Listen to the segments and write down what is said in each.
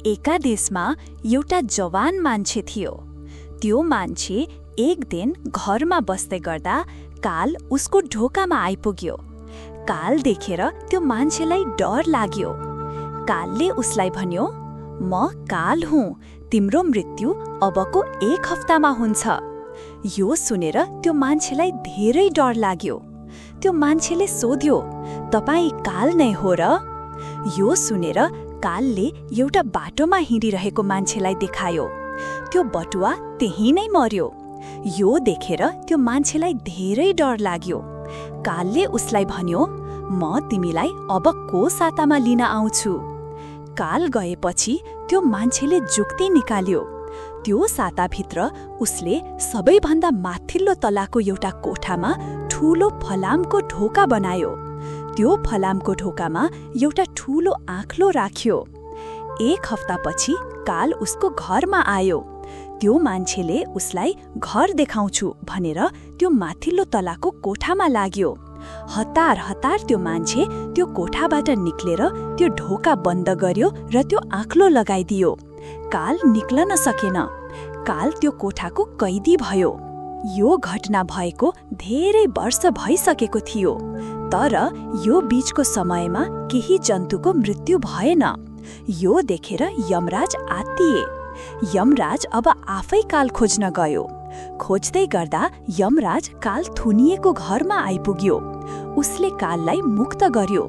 एका देशमा एउटा जवान मान्छे थियो। त्यो मान्छे एक दिन घरमा बस्दै गर्दा काल उसको ढोकामा आइपुग्यो। काल देखेर त्यो मान्छेलाई डर लाग्यो। कालले उसलाई भन्यो, "म काल हुँ, तिम्रो मृत्यु अबको 1 हप्तामा हुन्छ।" यो सुनेर त्यो मान्छेलाई धेरै डर लाग्यो। त्यो मान्छेले सोध्यो, "तपाईँ काल नै हो र?" यो सुनेर कालले एउटा बाटोमा हिँडिरहेको मान्छेलाई देखायो। त्यो बटुवा त्यहीँ नै मर्यो। यो देखेर त्यो मान्छेलाई धेरै डर लाग्यो। कालले उसलाई भन्यो, "म तिमीलाई अबको सातामा लिन आउँछु।" काल गएपछि त्यो मान्छेले जुक्ति निकाल्यो। त्यो साताभित्र उसले सबैभन्दा माथिल्लो तलाको एउटा कोठामा ठूलो फलामको ढोका बनायो। त्यो फलामको ढोकामा एउटा ठूलो आँख्लो राख्यो। 1 हप्तापछि काल उसको घरमा आयो। त्यो मान्छेले उसलाई घर देखाउँछु भनेर त्यो माथिल्लो तलाको कोठामा लाग्यो। हतार हतार त्यो मान्छे त्यो कोठाबाट निक्लेर त्यो ढोका बन्द गर्यो र त्यो आँख्लो लगाइदियो। काल निक्लन सकेन। काल त्यो कोठाको कैदी भयो। यो घटना भएको धेरै वर्ष भइसकेको थियो। तर यो बीचको समयमा केही जन्तुको मृत्यु भएन। यो देखेर यमराज आत्तिए। यमराज अब आफै काल खोज्न गयो। खोज्दै गर्दा यमराज काल थुनिएको घरमा आइपुग्यो। उसले काललाई मुक्त गर्यो।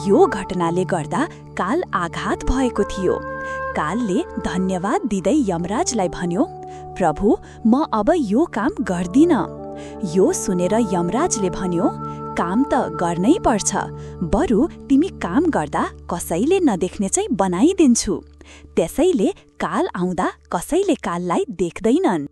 यो घटनाले गर्दा काल आघात भएको थियो। कालले धन्यवाद दिँदै यमराजलाई भन्यो, "प्रभु, म अब यो काम गर्दिन।" यो सुनेर यमराजले भन्यो, "काम त गर्नै पर्छ। बरु तिमी काम गर्दा कसैले नदेख्ने चाहिँ बनाइदिन्छु।" त्यसैले काल आउँदा कसैले काललाई देख्दैनन्।